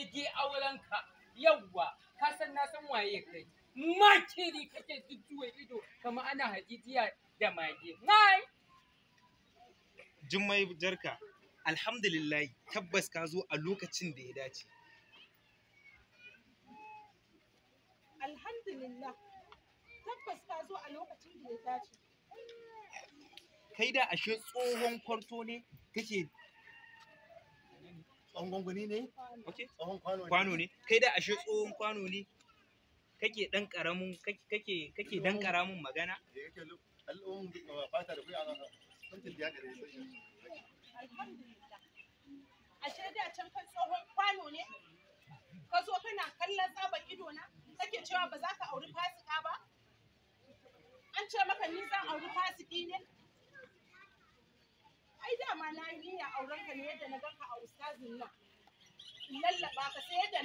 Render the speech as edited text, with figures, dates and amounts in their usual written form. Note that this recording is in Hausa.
Daidai aurenka. Yawwa, ka san na san waye kai. Makiri kake jujjuwa ido kamar ana hajijiya da mage. Nai! Jummai Jarka, alhamdulillah, tabbas ka zo a lokacin da ya dace. Alhamdulillah, tabbas ka zo a lokacin da ya dace. Kai da ashe tsohon kwarto ne kake? Tsohon gwangwani ne? Okay. Tsohon kwano ne? Kwano ne. Kai da ashe tsohon kwano ne kake dan karamin kake dan karamin magana. Da yake al'ummun fata da kuya a sun ya gare su. Alhamdulillah. Ashe da can kan tsohon kwano ne? Ka zo kana kallon tsaban ido na? Kake cewa ba za ka auri fasika ba? An ce maka ni zan auri fasiki ne? Ai dama na yi niyyar auren ka ne yadda na ganka a ustazin nan. In lallaba ka sai yadda